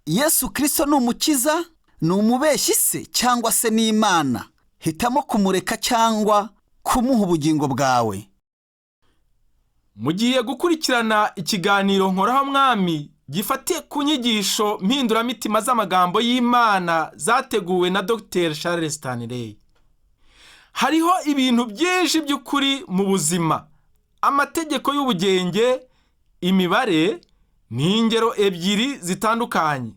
Yesu Kristo ni umukiza, ni umubeshyi se cyangwa se ni Imana? Hitamo kumureka cyangwa kumuha ubugingo bwawe. Mugiye gukurikirana ikiganiro Nkoraho Mwami gifatiye ku nyigisho mpinduramitima z'amagambo y'Imana zateguwe na Dr Charles Stanley. Hariho ibintu byinshi by'ukuri mu buzima. Amategeko y'ubugenge, imibare ni ingero ebyiri zitandukanye.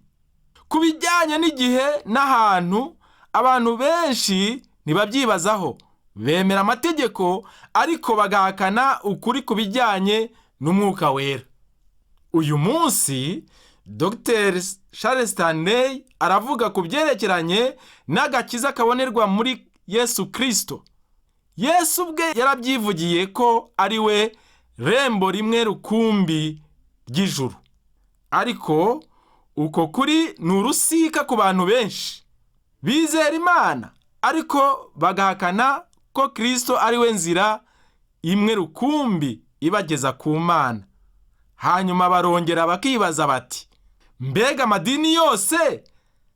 Ku bijyanye n'igihe n'ahantu, abantu benshi ntibabyibazaho. Bemera amategeko ariko bagahakana ukuri ku bijyanye n'umwuka wera. Uyu munsi Dr Charles Stanley aravuga ku byerekeranye n'agakiza kabonerwa muri Yesu Kristo. Yesu ubwe yarabyivugiye ko ari we rembo rimwe rukumbi ry'ijuru. Ariko uko kuri ni urusika ku bantu benshi. Bizera Imana ariko bagahakana ko Kristo ari we nzira imwe rukumbi ibageza ku Mana. Hanyuma barongera bakibaza bati: mbega amadini yose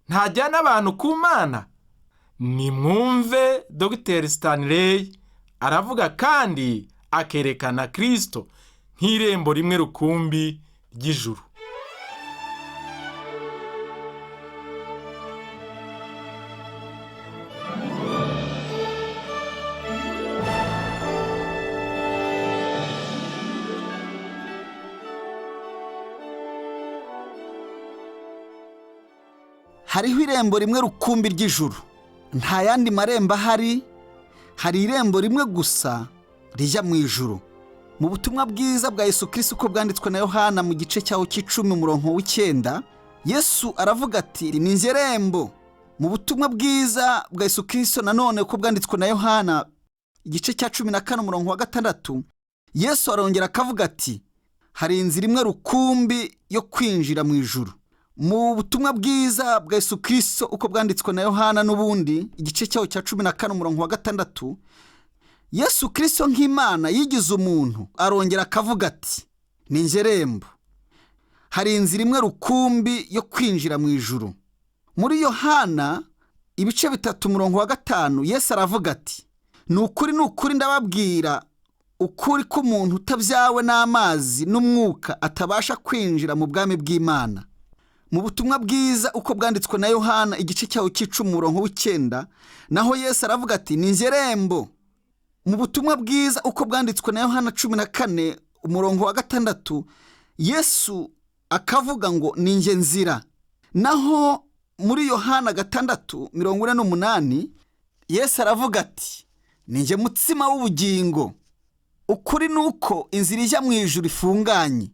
ntajyana abantu ku Mana? Nimwumve Dr Stanley aravuga kandi akerekana Kristo nk'irembo rimwe rukumbi ry'ijuru. Hariho irembo rimwe rukumbi ry'ijuru. Nta yandi marembo ahari, hari irembo rimwe gusa rijya mu ijuru. Mu butumwa bwiza bwa Yesu Kristo uko bwanditswe na Yohana mu gice cyawo cy'icumi umurongo w'icyenda, Yesu aravuga ati: ni njye rembo. Mu butumwa bwiza bwa Yesu Kristo nanone uko bwanditswe na Yohana igice cya 14 umurongo wa 6, Yesu arongera akavuga ati: hari inzira imwe rukumbi yo kwinjira mu ijuru. Mu butumwa bwiza bwa Yesu Kristo uko bwanditswe na Yohana n'ubundi igice cyawo cya 14 umurongo wa 6, Yesu Kristo nk'Imana yigize umuntu arongera akavuga ati: ni njye rembo. Hari inzira imwe rukumbi yo kwinjira mu ijuru. Muri Yohana ibice 3 umurongo wa 5, Yesu aravuga ati: ni ukuri ni ukuri ndababwira ukuri k'umuntu utabyawe n'amazi n'umwuka atabasha kwinjira mu bwami bw'Imana. Mu butumwa bwiza uko bwanditswe na Yohana igice cyawo cy'icumi umurongo w'icyenda, naho Yesu aravuga ati: ni njye rembo. Mu butumwa bwiza uko bwanditswe na Yohana 14 umurongo wa 6, Yesu akavuga ngo ni njye nzira. Naho muri Yohana 6:48, Yesu aravuga ati: ni njye mutsima w'ubugingo. Ukuri ni uko inzira ijya mu ijuru ifunganye.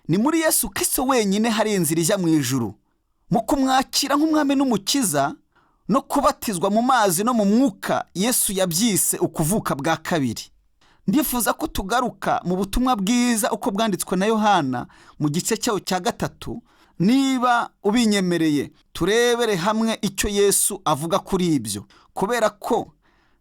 Ni muri Yesu Kristo wenyine hari inzira ijya mu ijuru. Mu kumwakira nk'umwami n'umukiza no kubatizwa mu mazi no mu mwuka, Yesu yabyise ukuvuka bwa kabiri. Ndifuza ko tugaruka mu butumwa bwiza uko bwanditswe na Yohana mu gice cyawo cya 3, niba ubinyemereye turebere hamwe icyo Yesu avuga kuri ibyo, kubera ko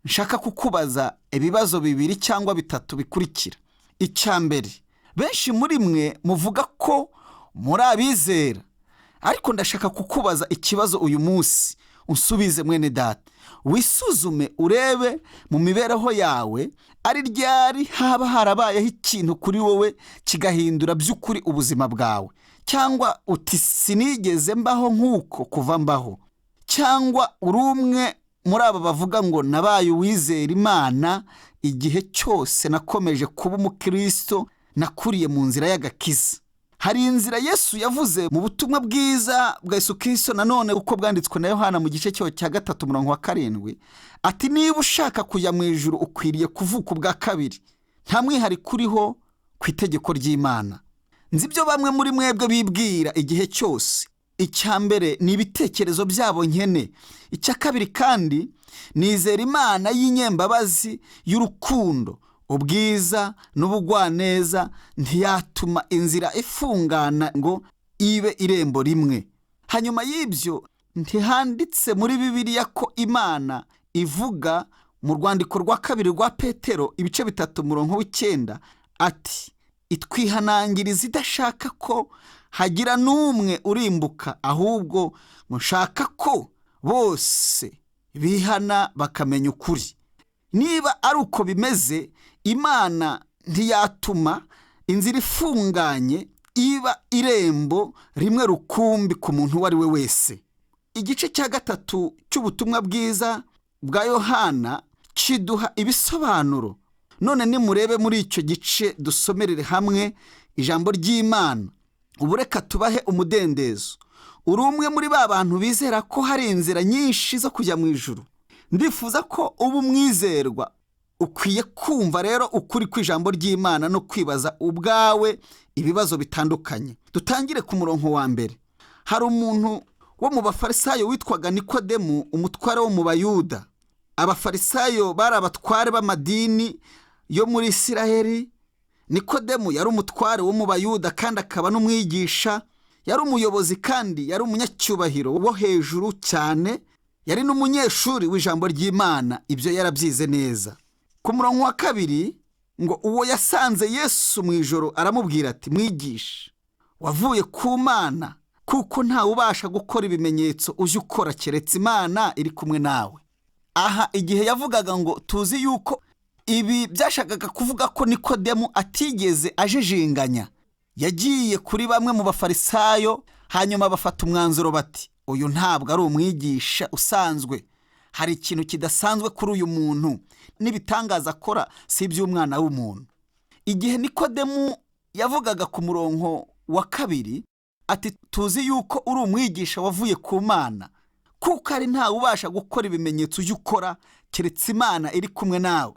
nshaka kukubaza ibibazo 2 cyangwa 3 bikurikira. Icya mbere, benshi muri mwe muvuga ko muri abizera, ariko ndashaka kukubaza ikibazo uyu munsi, unsubize mwene data. Wisuzume urebe mu mibereho yawe ari ryari haba harabayeho ikintu kuri wowe kigahindura by'ukuri ubuzima bwawe, cyangwa uti sinigeze mbaho nk'uko kuva mbaho, cyangwa uri umwe muri aba bavuga ngo nabaye uwizera Imana igihe cyose nakomeje kuba umukristo, nakuriye mu nzira y'agakiza. Hari inzira Yesu yavuze mu butumwa bwiza bwa Yesu Kristo nanone uko bwanditswe na Yohana mu gice cyawo cya 3 umurongo wa 7, ati niba ushaka kujya mu ijuru ukwiriye kuvuka ubwa kabiri. Nta mwihariko uriho ku itegeko ry'Imana. Nzi ibyo bamwe muri mwebwe bibwira igihe cyose. Icya mbere ni ibitekerezo byabo nkene. Icya kabiri kandi nizera Imana y'inyembabazi y'urukundo, ubwiza n'ubugwaneza, ntiyatuma inzira ifungana ngo ibe irembo rimwe. Hanyuma y'ibyo ntihanditse muri Bibiliya ko Imana ivuga mu rwandiko rwa 2 rwa Petero ibice 3 umurongo w'icyenda ati: itwihanangiriza idashaka ko hagira n'umwe urimbuka, ahubwo ngo nshaka ko bose bihana bakamenya ukuri. Niba ari uko bimeze, Imana ntiyatuma inzira ifunganye iba irembo rimwe rukumbi ku muntu uwo ari we wese. Igice cya 3 cy'ubutumwa bwiza bwa Yohana kiduha ibisobanuro. None nimurebe muri icyo gice dusomerere hamwe ijambo ry'Imana. Ubu reka tubahe umudendezo. Uri umwe muri ba bantu bizera ko hari inzira nyinshi zo kujya mu ijuru. Ndifuza ko uba umwizerwa. Ukwiye kumva rero ukuri kw'ijambo ry'Imana no kwibaza ubwawe ibibazo bitandukanye. Dutangire ku murongo wa 1. Hari umuntu wo mu Bafarisayo witwaga Nikodemu, umutware wo mu Bayuda. Abafarisayo bari abatware b'amadini yo muri Isiraheli. Nikodemu yari umutware wo mu Bayuda kandi akaba n'umwigisha. Yari umuyobozi kandi yari umunyacyubahiro wo hejuru cyane. Yari n'umunyeshuri w'ijambo ry'Imana, ibyo yarabyize neza. Ku murongo wa 2 ngo uwo yasanze Yesu mu ijoro aramubwira ati: mwigisha, wavuye ku Mana, kuko ntawe ubasha gukora ibimenyetso ujya ukora keretse Imana iri kumwe nawe. Aha igihe yavugaga ngo tuzi yuko, ibi byashakaga kuvuga ko Nikodemu atigeze ajijinganya. Yagiye kuri bamwe mu Bafarisayo, hanyuma bafata umwanzuro bati: uyu ntabwo ari umwigisha usanzwe, hari ikintu kidasanzwe kuri uyu muntu, n'ibitangaza akora si iby'umwana w'umuntu. Igihe Nikodemu yavugaga ku murongo wa 2 ati: tuzi yuko uri umwigisha wavuye ku Mana, kuko ari ntawe ubasha gukora ibimenyetso ujya ukora keretse Imana iri kumwe nawe.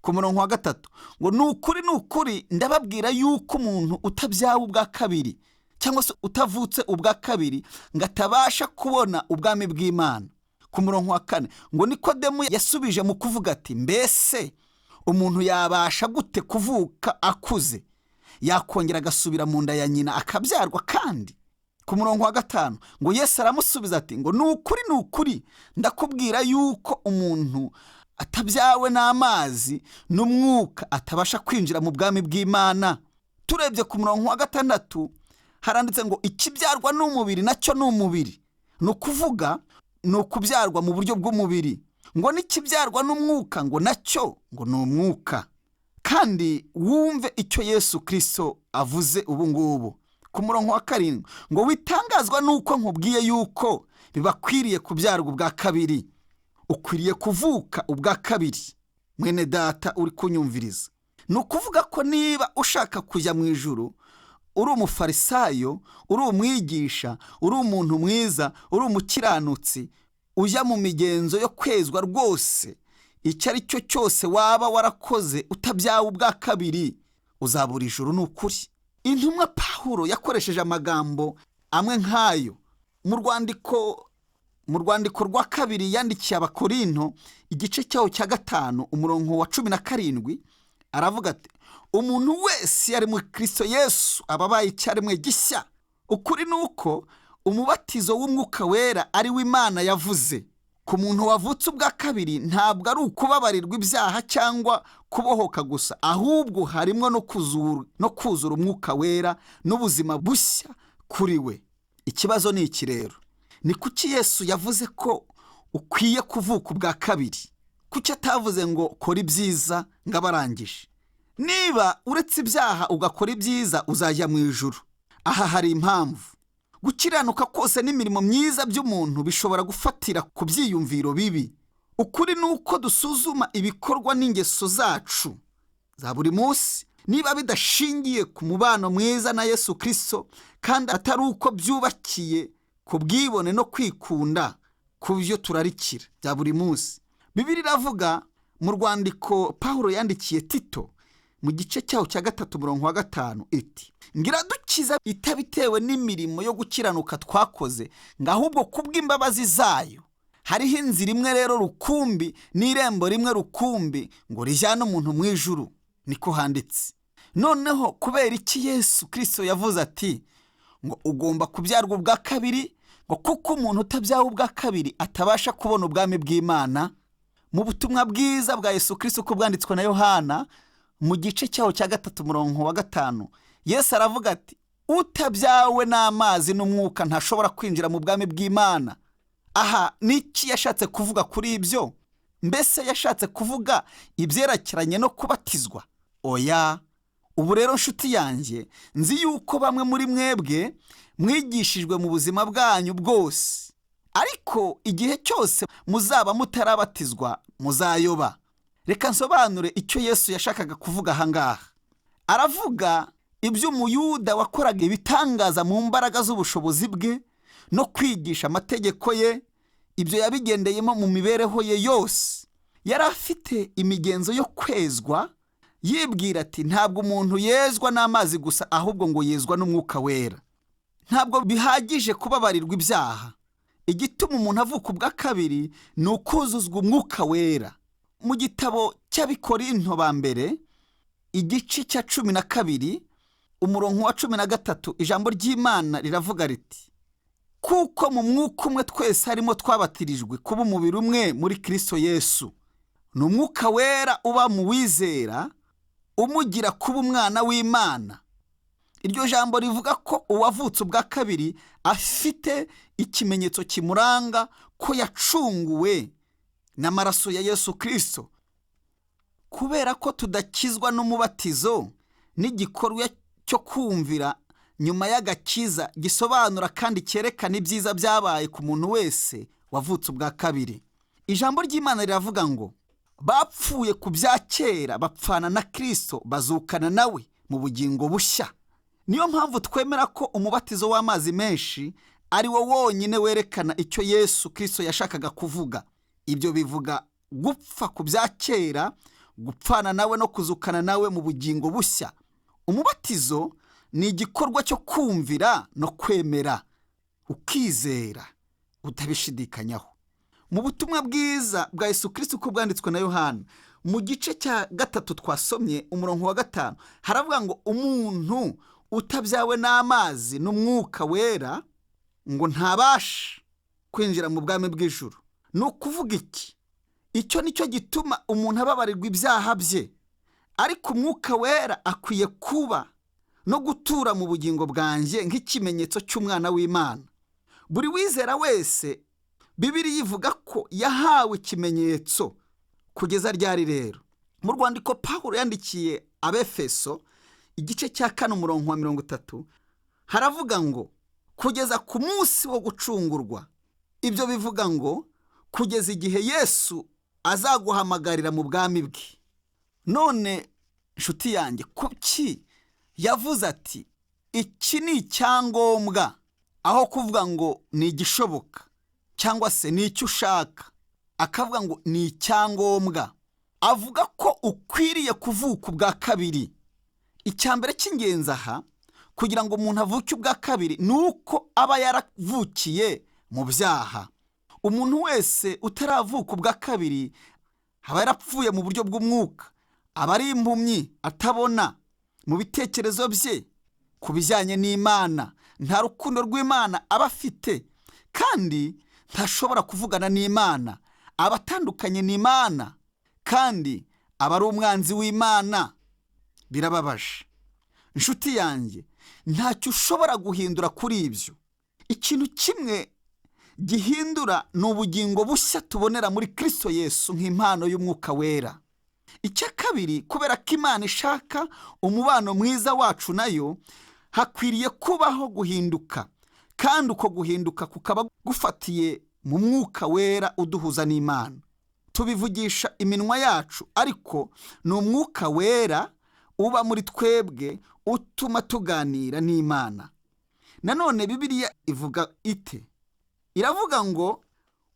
Ku murongo wa 3 ngo ni ukuri ni ukuri ndababwira yuko umuntu utabyawe ubwa kabiri, cyangwa se utavutse ubwa kabiri, ngo atabasha kubona ubwami bw'Imana. Ku murongo wa 4 ngo Nikodemu yasubije mu kuvuga ati: mbese umuntu yabasha gute kuvuka akuze? Yakongera agasubira mu nda ya nyina akabyarwa kandi? Ku murongo wa 5 ngo Yesu aramusubiza ati: ngo ni ukuri ni ukuri ndakubwira yuko umuntu atabyawe n'amazi n'umwuka atabasha kwinjira mu bwami bw'Imana. Turebye ku murongo wa 6 haranditse ngo ikibyarwa n'umubiri nacyo ni umubiri, ni ukuvuga ni ukubyarwa mu buryo bw'umubiri. Ngo n'ikibyarwa n'umwuka ngo nacyo ngo ni umwuka. Kandi wumve icyo Yesu Kristo avuze ubu ngubu. Ku murongo wa 7 ngo witangazwa nuko nkubwiye yuko bibakwiriye kubyarwa ubwa kabiri. Ukwiriye kuvuka ubwa kabiri, mwene data uri kunyumviriza. Ni ukuvuga ko niba ushaka kujya mu ijuru, uri umufarisayo, uri umwigisha, uri umuntu mwiza, uri umukiranutsi, ujya mu migenzo yo kwezwa rwose, icyo ari cyo cyose waba warakoze utabyawe ubwa kabiri, uzabura ijuru. Ni ukuri. Intumwa Pawulo yakoresheje amagambo amwe nk'ayo mu rwandiko rwa 2 yandikiye Abakorinto, igice cyaho cya 5 umurongo wa 17, aravuga ati: umuntu wese yari muri Kristo Yesu aba abaye icyaremwe gishya. Ukuri ni uko umubatizo w'umwuka wera ari we Imana yavuze ku muntu wavutse ubwa kabiri, ntabwo ari ukubabarirwa ibyaha cyangwa kubohoka gusa, ahubwo harimo no kuzura umwuka wera n'ubuzima bushya kuri we. Ikibazo ni iki rero: ni kuki Yesu yavuze ko ukwiye kuvuka ubwa kabiri? Kuki atavuze ngo kora ibyiza ngo abarangije? Niba uretse ibyaha ugakora ibyiza uzajya mu ijuru. Aha hari impamvu. Gukiranuka kose n'imirimo myiza by'umuntu bishobora gufatira ku byiyumviro bibi. Ukuri ni uko dusuzuma ibikorwa n'ingeso zacu za buri munsi, niba bidashingiye ku mubano mwiza na Yesu Kristo, kandi atari uko byubakiye ku bwibone no kwikunda ku byo turarikira bya buri munsi. Bibiliya iravuga mu rwandiko Pawulo yandikiye Tito mu gice cyaho cya 3 umurongo wa 5 iti: ngiradukiza itabitewe n'imirimo yo gukiranuka twakoze, ngo ahubwo kubw'imbabazi zayo. Hariho inzira imwe rero rukumbi n'irembo rimwe rukumbi ngo rijyane umuntu mu ijuru, niko handitse. Noneho kubera iki Yesu Kristo yavuze ati ngo ugomba kubyarwa ubwa kabiri, ngo kuko umuntu utabyawe ubwa kabiri atabasha kubona ubwami bw'Imana? Mu butumwa bwiza bwa Yesu Kristo uko bwanditswe na Yohana mu gice cyaho cya 3 umurongo wa 5, Yesu aravuga ati: Utabyawe n'amazi n'umwuka ntashobora kwinjira mu bwami bw'Imana. Aha niki yashatse kuvuga kuri ibyo? Mbese yashatse kuvuga ibyerekeranye no kubatizwa? Oya. Ubu rero nshuti yanjye, nzi yuko bamwe muri mwebwe mwigishijwe mu buzima bwanyu bwose, ariko igihe cyose muzaba mutarabatizwa muzayoba. Reka nsobanure icyo Yesu yashakaga kuvuga aha ngaha. Aravuga iby'Umuyuda wakoraga ibitangaza mu mbaraga z'ubushobozi bwe no kwigisha amategeko ye. Ibyo yabigendeyemo mu mibereho ye yose. Yari afite imigenzo yo kwezwa, yibwira ati ntabwo umuntu yezwa n'amazi gusa, ahubwo ngo yezwa n'umwuka wera. Ntabwo bihagije kubabarirwa ibyaha. Igituma umuntu avuka ubwa kabiri ni ukuzuzwa umwuka wera. Mu gitabo cy'Abikorinto ba mbere, igice cya 12, umurongo wa 13, ijambo ry'Imana riravuga riti: kuko mu mwuka umwe twese harimo twabatirijwe kuba umubiri umwe muri Kristo Yesu. Ni umwuka wera uba mu wizera, umugira kuba umwana w'Imana. Iryo jambo rivuga ko uwavutse ubwa kabiri afite ikimenyetso kimuranga ko yacunguwe n'amaraso ya Yesu Kristo. Kubera ko tudakizwa n'umubatizo n'igikorwa cyo kumvira nyuma y'agakiza gisobanura kandi cyerekana ibyiza byabaye ku muntu wese wavutse ubwa kabiri. Ijambo ry'Imana riravuga ngo bapfuye ku bya kera bapfana na Kristo, bazukana nawe mu bugingo bushya. Niyo mpamvu twemera ko umubatizo w'amazi menshi ari wo wonyine werekana icyo Yesu Kristo yashakaga kuvuga. Ibyo bivuga gupfa ku bya kera, gupfana nawe no kuzukana nawe mu bugingo bushya. Umubatizo ni igikorwa cyo kumvira no kwemera, ukizera utabishidikanyaho. Mu butumwa bwiza bwa Yesu Kristo uko bwanditswe na Yohana, mu gice cya 3 twasomye umurongo wa 5, haravuga ngo umuntu utabyawe n'amazi n'umwuka wera ngo ntabasha kwinjira mu bwami bw'ijuru. Ni ukuvuga iki? Icyo nicyo gituma umuntu ababarirwa ibyaha bye, ariko umwuka wera akwiye kuba no gutura mu bugingo bwanjye nk'ikimenyetso cy'umwana w'Imana. Buri wizera wese, Bibiliya ivuga ko yahawe ikimenyetso. Kugeza ryari rero? Mu rwandiko Pawulo yandikiye Abefeso, igice cya 4 umurongo wa 30, haravuga ngo kugeza ku munsi wo gucungurwa. Ibyo bivuga ngo kugeza igihe Yesu azaguhamagarira mu bwami bwe. None nshuti yanjye, kuki yavuze ati iki ni icyangombwa, aho kuvuga ngo ni igishoboka cyangwa se ni icyo ushaka, akavuga ngo ni icyangombwa? Avuga ko ukwiriye kuvuka ubwa kabiri. Icya mbere cy'ingenzi aha, kugira ngo umuntu avuke ubwa kabiri, ni uko aba yaravukiye mu byaha. Umuntu wese utaravuka ubwa kabiri aba yarapfuye mu buryo bw'umwuka, aba ari impumyi, atabona mu bitekerezo bye ku bijyanye n'Imana, nta rukundo rw'Imana aba afite, kandi ntashobora kuvugana n'Imana, aba atandukanye n'Imana, kandi aba ari umwanzi w'Imana. Birababaje nshuti yanjye, ntacyo ushobora guhindura kuri ibyo. Ikintu kimwe gihindura ni ubugingo bushya tubonera muri Kristo Yesu nk'impano y'umwuka wera. Icya kabiri, kubera ko Imana ishaka umubano mwiza wacu nayo, hakwiriye kubaho guhinduka, kandi uko guhinduka kukaba gufatiye mu mwuka wera uduhuza n'Imana. Tubivugisha iminwa yacu, ariko ni umwuka wera uba muri twebwe utuma tuganira n'Imana. Nanone Bibiliya ivuga ite? Iravuga ngo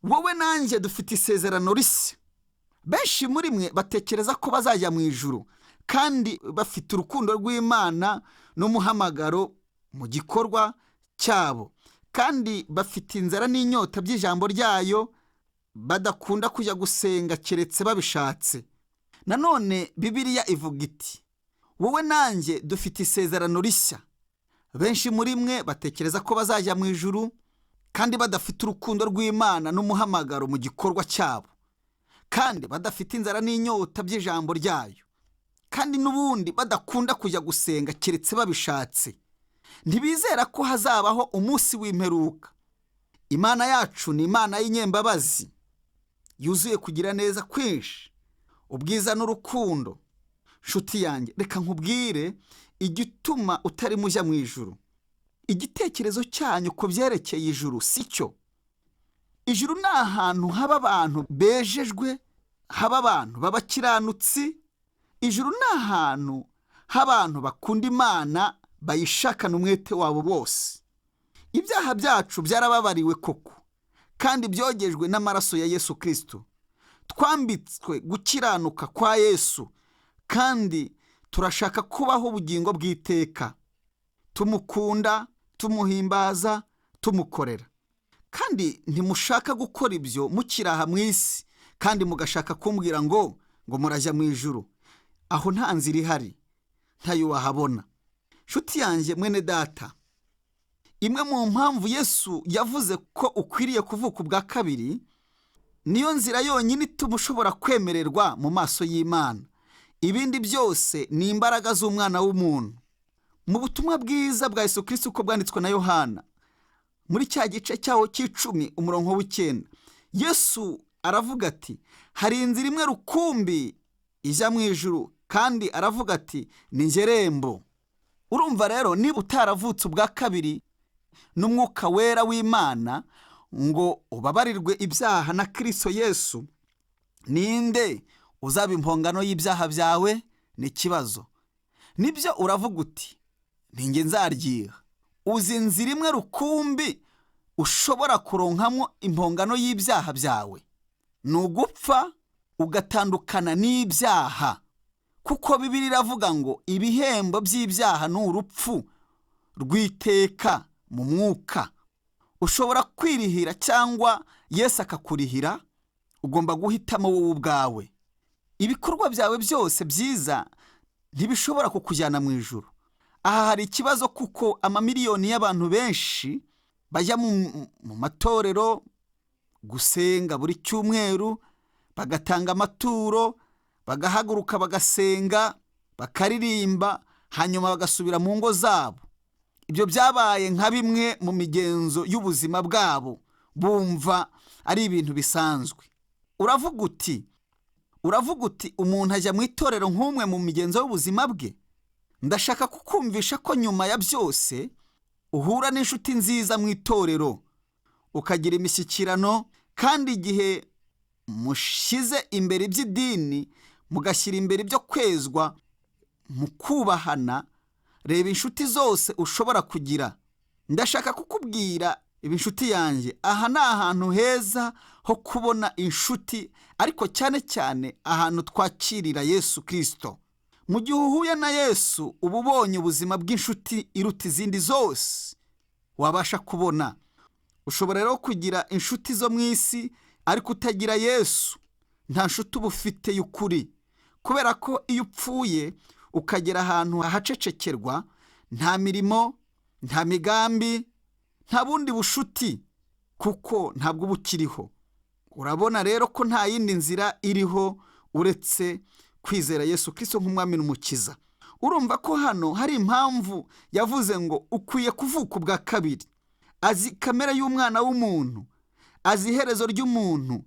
wowe nanjye dufite isezerano rishya. Benshi muri mwe batekereza ko bazajya mu ijuru, kandi bafite urukundo rw'Imana n'umuhamagaro mu gikorwa cyabo, kandi bafite inzara n'inyota by'ijambo ryayo, badakunda kujya gusenga keretse babishatse. Nanone Bibiliya ivuga iti wowe nanjye dufite isezerano rishya. Benshi muri mwe batekereza ko bazajya mu ijuru, kandi badafite urukundo rw'Imana n'umuhamagaro mu gikorwa cyabo, kandi badafite inzara n'inyota by'ijambo ryayo, kandi n'ubundi badakunda kujya gusenga keretse babishatse. Ntibizera ko hazabaho umunsi w'imperuka. Imana yacu ni Imana y'inyembabazi yuzuye kugira neza kwinshi, ubwiza n'urukundo. Nshuti yanjye, reka nkubwire igituma utarimo ujya mu ijuru. Igitekerezo cyanyu ku byerekeye ijuru si cyo. Ijuru ni ahantu haba abantu bejejwe, haba abantu b'abakiranutsi. Ijuru ni ahantu h'abantu bakunda Imana, bayishakana umwete wabo bose. Ibyaha byacu byarababariwe koko, kandi byogejwe n'amaraso ya Yesu Kristo. Twambitswe gukiranuka kwa Yesu, kandi turashaka kubaho ubugingo bw'iteka, tumukunda, tumuhimbaza, tumukorera. Kandi ntimushaka gukora ibyo mukiri aha mu isi, kandi mugashaka kumbwira ngo murajya mu ijuru. Aho nta nzira ihari, ntayo wahabona. Nshuti yanjye, mwene data, imwe mu mpamvu Yesu yavuze ko ukwiriye kuvuka ubwa kabiri, niyo nzira yonyine ituma ushobora kwemererwa mu maso y'Imana. Ibindi byose ni imbaraga z'umwana w'umuntu. Mu butumwa bwiza bwa Yesu Kristo uko bwanditswe na Yohana, muri cya gice cyawo cy'icumi umurongo w'icyenda, Yesu aravuga ati: "Hari inzira imwe rukumbi ijya mu ijuru," kandi aravuga ati: "Ni njye rembo." Urumva rero, niba utaravutse ubwa kabiri n'Umwuka Wera w'Imana ngo ubabarirwe ibyaha na Kristo Yesu, ninde uzaba impongano y'ibyaha byawe? Ni ikibazo. Nibyo, uravuga uti: "Ninjye nzaryiha." Uzi inzira imwe rukumbi ushobora kuronkamo impongano y'ibyaha byawe? Ni ugupfa ugatandukana n'ibyaha, kuko Bibiliya iravuga ngo ibihembo by'ibyaha ni urupfu rw'iteka mu mwuka. Ushobora kwirihira cyangwa Yesu akakurihira. Ugomba guhitamo wowe ubwawe. Ibikorwa byawe byose byiza ntibishobora kukujyana mu ijuru. Aha hari ikibazo, kuko amamiliyoni y'abantu benshi bajya mu matorero gusenga buri cyumweru, bagatanga amaturo, bagahaguruka, bagasenga, bakaririmba, hanyuma bagasubira mu ngo zabo. Ibyo byabaye nka bimwe mu migenzo y'ubuzima bwabo, bumva ari ibintu bisanzwe. Uravuga uti: "Umuntu ajya mu itorero nk'umwe mu migenzo y'ubuzima bwe." Ndashaka kukumvisha ko nyuma ya byose uhura n'inshuti nziza mu itorero, ukagira imishyikirano, kandi igihe mushyize imbere iby'idini, mugashyira imbere ibyo kwezwa, mu kubahana, reba inshuti zose ushobora kugira. Ndashaka kukubwira ibi, inshuti yanjye: aha ni ahantu heza ho kubona inshuti, ariko cyane cyane ahantu twakirira Yesu Kirisito. Mu gihe uhuye na Yesu, uba ubonye ubuzima bw'inshuti iruta izindi zose wabasha kubona. Ushobora rero kugira inshuti zo mu isi, ariko utagira Yesu nta nshuti uba ufite y'ukuri, kubera ko iyo upfuye ukagera ahantu hahacecekerwa, nta mirimo, nta migambi, nta bundi bushuti, kuko ntabwo uba ukiriho. Urabona rero ko nta yindi nzira iriho uretse kwizera Yesu Kirisito nk'umwami n'umukiza. Urumva ko hano hari impamvu yavuze ngo ukwiye kuvuka ubwa kabiri. Azi kamere y'umwana w'umuntu, azi iherezo ry'umuntu,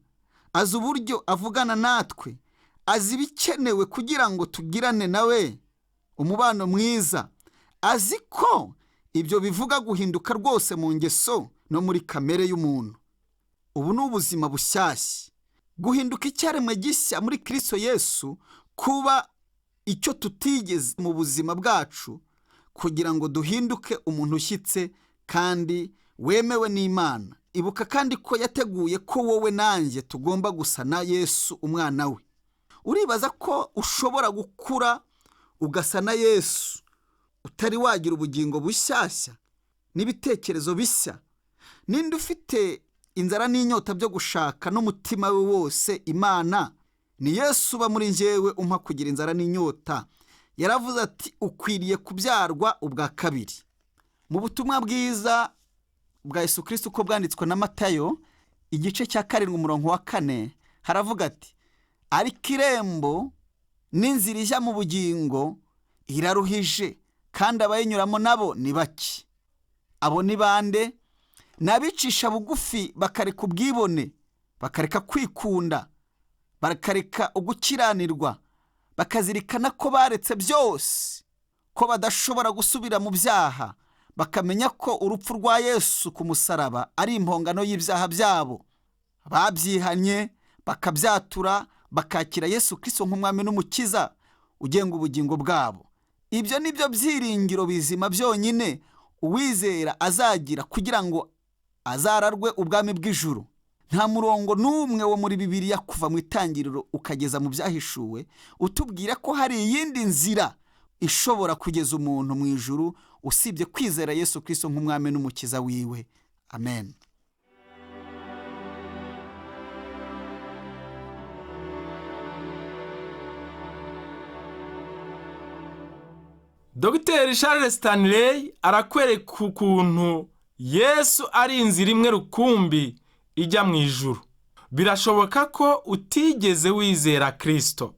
azi uburyo avugana natwe, azi ibikenewe kugira ngo tugirane nawe umubano mwiza, azi ko ibyo bivuga guhinduka rwose mu ngeso no muri kamere y'umuntu. Ubu ni ubuzima bushyashya, guhinduka icyaremwe gishya muri Kirisito Yesu, kuba icyo tutigeze mu buzima bwacu, kugira ngo duhinduke umuntu ushyitse kandi wemewe n'Imana. Ibuka kandi ko yateguye ko wowe nanjye tugomba gusa na Yesu umwana we. Uribaza ko ushobora gukura ugasa na Yesu utari wagira ubugingo bushyashya n'ibitekerezo bishya? Ninde ufite inzara n'inyota byo gushaka n'umutima we wose Imana? Ni Yesu uba muri njyewe umpa kugira inzara n'inyota. Yaravuze ati: "Ukwiriye kubyarwa ubwa kabiri." Mu butumwa bwiza bwa Yesu Kirisito uko bwanditswe na Matayo, igice cya 7 umurongo wa 4, haravuga ati: "Ariko irembo n'inzira ijya mu bugingo iraruhije, Kandi abayinyuramo nabo ni bake. Abo ni bande? Ni abicisha bugufi bakareka ubwibone, bakareka kwikunda, bakareka ugukiranirwa, bakazirikana ko baretse byose, ko badashobora gusubira mu byaha, bakamenya ko urupfu rwa Yesu ku musaraba ari impongano y'ibyaha byabo. Babyihanye, bakabyatura, bakakira Yesu Kristo nk'umwami n'umukiza ugenga ubugingo bwabo. Ibyo ni byo byiringiro bizima byonyine uwizera azagira kugira ngo azararwe ubwami bw'ijuru. Nta murongo n'umwe wo muri Bibiliya kuva mu itangiriro ukageza mu byahishuwe utubwira ko hari iyindi nzira ishobora kugeza umuntu mu ijuru usibye kwizera Yesu Kristo nk'umwami n'umukiza wiwe. Amen. Dr Charles Stanley arakwereka ukuntu Yesu ari inzira imwe rukumbi ijya mu ijuru. Birashoboka ko utigeze wizera Kristo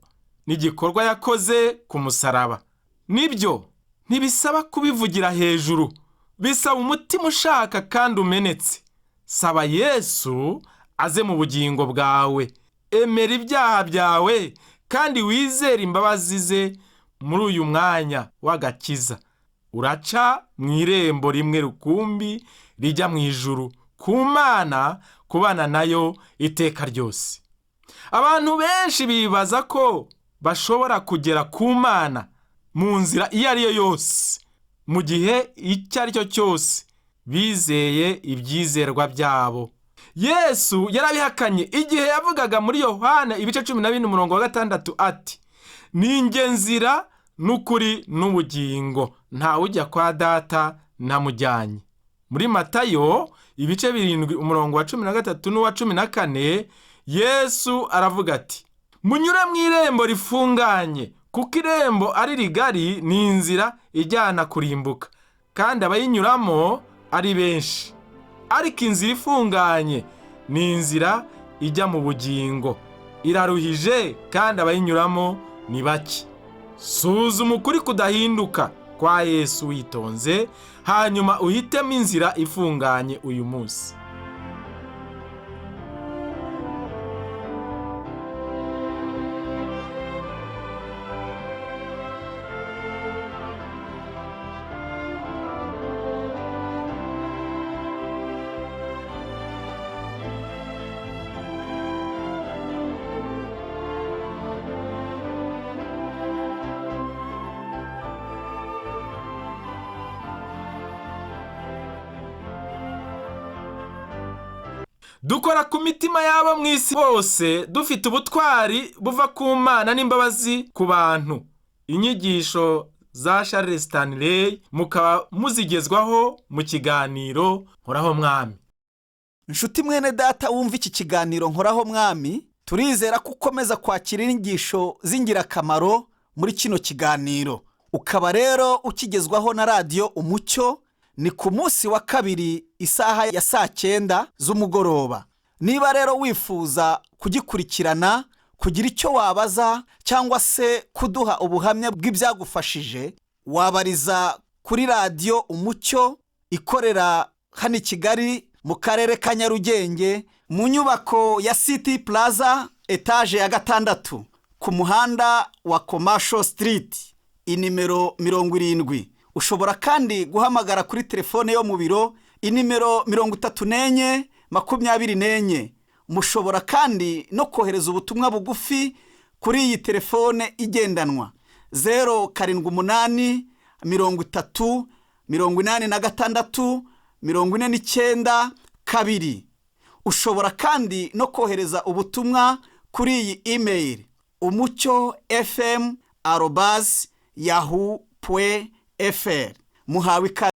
n'igikorwa yakoze ku musaraba. Nibyo, ntibisaba kubivugira hejuru, bisaba umutima ushaka kandi umenetse. Saba Yesu aze mu bugingo bwawe, emera ibyaha byawe kandi wizere imbabazi ze muri uyu mwanya w'agakiza. Uraca mu irembo rimwe rukumbi rijya mu ijuru, ku Mana kubana nayo iteka ryose. Abantu benshi bibaza ko bashobora kugera ku Mana mu nzira iyo ari yo yose, mu gihe icyo ari cyo cyose bizeye ibyizerwa byabo. Yesu yarabihakanye igihe yavugaga muri Yohana ibice 14 umurongo wa 6 ati: "Ninjye nzira n'ukuri n'ubugingo, ntawe ujya kwa Data ntamujyanye." Muri Matayo ibice 7 umurongo wa 13 n'uwa 14, Yesu aravuga ati: "Munyure mu irembo rifunganye, kuko irembo ari rigari ni inzira ijyana kurimbuka, kandi abayinyuramo ari benshi. Ariko inzira ifunganye ni inzira ijya mu bugingo, iraruhije kandi abayinyuramo ni bake." Suzuma ukuri kudahinduka kwa Yesu witonze, hanyuma uhitemo inzira ifunganye uyu munsi. Dukora ku mitima y'abo mu isi bose dufite ubutwari buva ku Mana n'imbabazi ku bantu. Inyigisho za Charles Stanley mukaba muzigezwaho mu kiganiro Nkoraho Mwami. Inshuti mwene data wumva iki kiganiro Nkoraho Mwami, turizera ko ukomeza kwakira inyigisho z'ingirakamaro muri kino kiganiro. Ukaba rero ukigezwaho na radiyo Umucyo, ni ku munsi wa kabiri isaha ya 9:00 z'umugoroba. Niba rero wifuza kugikurikirana, kugira icyo wabaza cyangwa se kuduha ubuhamya bw'ibyagufashije, wabariza kuri radiyo Umucyo ikorera hano i Kigali mu karere ka Nyarugenge, mu nyubako ya City Plaza etaje ya 6 ku muhanda wa Commercial Street inimero 70. Ushobora kandi guhamagara kuri telefone yo mu biro inimero 34 24. Mushobora kandi no kohereza ubutumwa bugufi kuri iyi telefone igendanwa 078 30 86 49 2. Ushobora kandi no kohereza ubutumwa kuri iyi email umucyo fm@yahoo.fr. Muhawe ikaze.